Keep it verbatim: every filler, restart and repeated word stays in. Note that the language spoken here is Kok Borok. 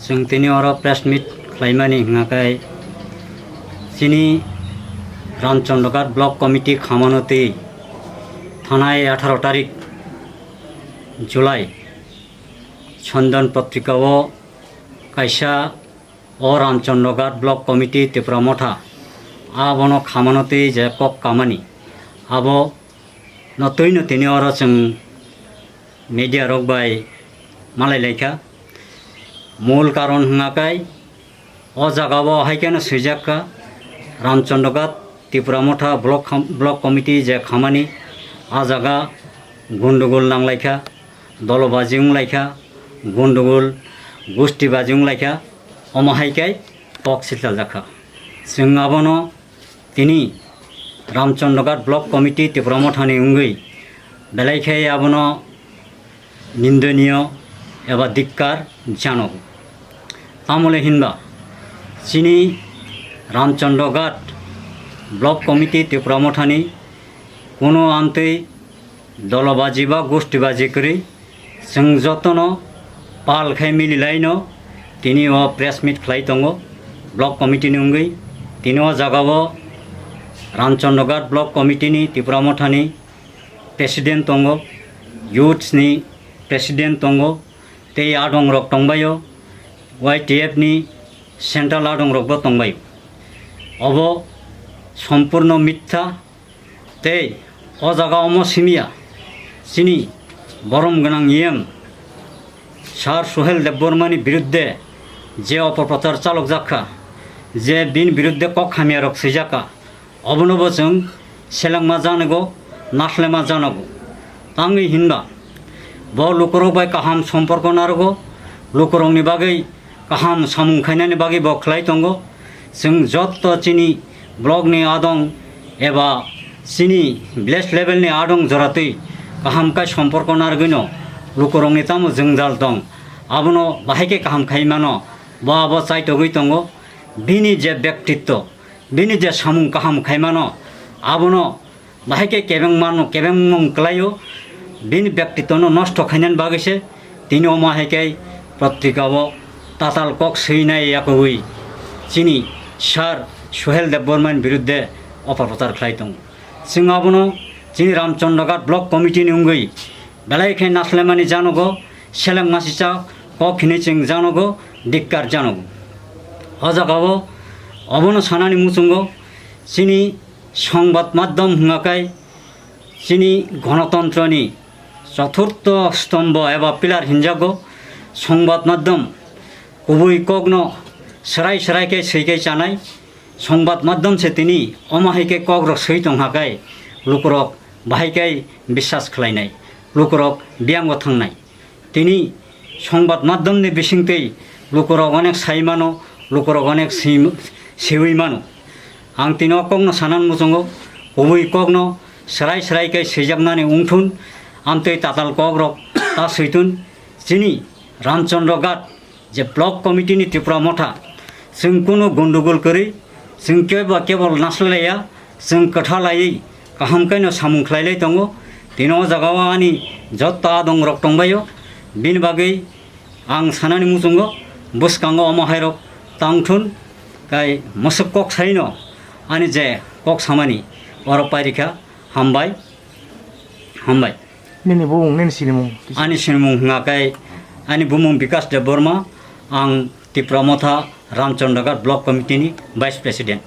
Chwng tini oro press meet khlaimani hwnkha khe chini Ramchandra Ghat Block Committee khamano twi thanai atharo tarik July Chandan Patrika o kaisa o Ramchandra Ghat Block Committee Tipra Motha abono khamano twi je kok kamani abo no twi no tini oro chwng media rok bai malai laikha. Mul karon hwnkha khe o jaga o hai kheno swijak kha Ramchandra Ghat Tipra Motha Block kham-, Block Committee je khamani, a jaga gundugul nang laikha, dolobaji wng laikha, gundugul gusti baji wng laikha, omo hai khe kok silchal jakha. Chwng abono tini Ramchandra Ghat Block Committee Tipra Mothani wngwi belai khe abono nindoniyo eba dikkar janogo. Tamole hinba chini Ramchandra Ghat Block Committee Tipra Mothani kuno amtwi dolobaji ba gustibaji kwrwi chwng jotono pal khai mililaino tini o press meet khlai tongo block committee ni wngwi. Tini o jaga o Ramchandra Ghat Block Committee ni Tipra Mothani president tongo, youths ni president tongo, tei adong rok tongbaio, Y T F ni central adong rok bo tongbaio. Obo sompurno mitha. Tei o jaga omo simiya chini borom gwnang E M Sir Suhel Debbarma ni birudde je opoprochar chalok jakha, je bini birudde kok hamya rok swijak kha, obono bo chwng selengma janogo, naslema janogo. Tangwi hinba bo lukurok bai kaham somporko narogo, lukurokni bagwi kaham samung khainani bagwi bo khlai tongo. Chwng jotto chini block ni adong eba chini village level ni adong joratwi kaham khe somporko narwgwino lukurokni tamo jwngjal tong, abono bahai khe kaham khai mano, bo abo chaitogwi tongo. Bini je bektitto, bini je samung kaham khai mano, abono bahai khe kebeng mano, kebeng mung kwlaio, bini bektitwno nosto khainani bagwi se tini omo hai khe patrika o tatal kok swinai yakwi chini Sir Suhel Debbarma ni birudde opoprochar khlai tongo. Chwng abono chini Ramchandra Ghat Block Committee ni wngwi belai khe naslemani janogo, seleng masicha kok hinwi chwng janogo, dikkar janogo. O jaga o obono sanani muchungo chini Songbad maddhom hwnga khe chini gonotontroni choturtho stombho eba pillar hinjago songbad maddhom. Kubui kokno swrai swrai khe swi khe chanai songbad maddhom se tini omo hai khe kokrok swi tong ha khe lukurok bahai khe biswas khlainai, lukurok biyango thangnai. Tini songbad maddhomni bisingtwi lukurok onek sai mano, lukurok onek si-, siwi mano. Ang tini o kokno sanani muchungo, kubui kokno swrai swrai khe swijaknani wngthun, amtwi tatal kokrok ta switun. Chini Ramchandra Ghat je block committee ni Tipra Motha, chwng kunu gundugul kwrwi, chwng kebo kebol naslaiya, chwng kwtha laiwi kaham khe no samung khlai lai tongo. Tini o jaga o ani jotto adong rok tongbaio, bini bagwi ang sanani muchungo bwskango omo hai rok tangthun, kai mwswk kok saino ani je kok samani oro pairikha. Hambai, hambai. Nini bumung, nini sinimung? Ani sinimung hwnga khe, ani bumung Bikas Debbarma, ang Tipra Motha Ramchandra Ghat Block Committee ni Vice President.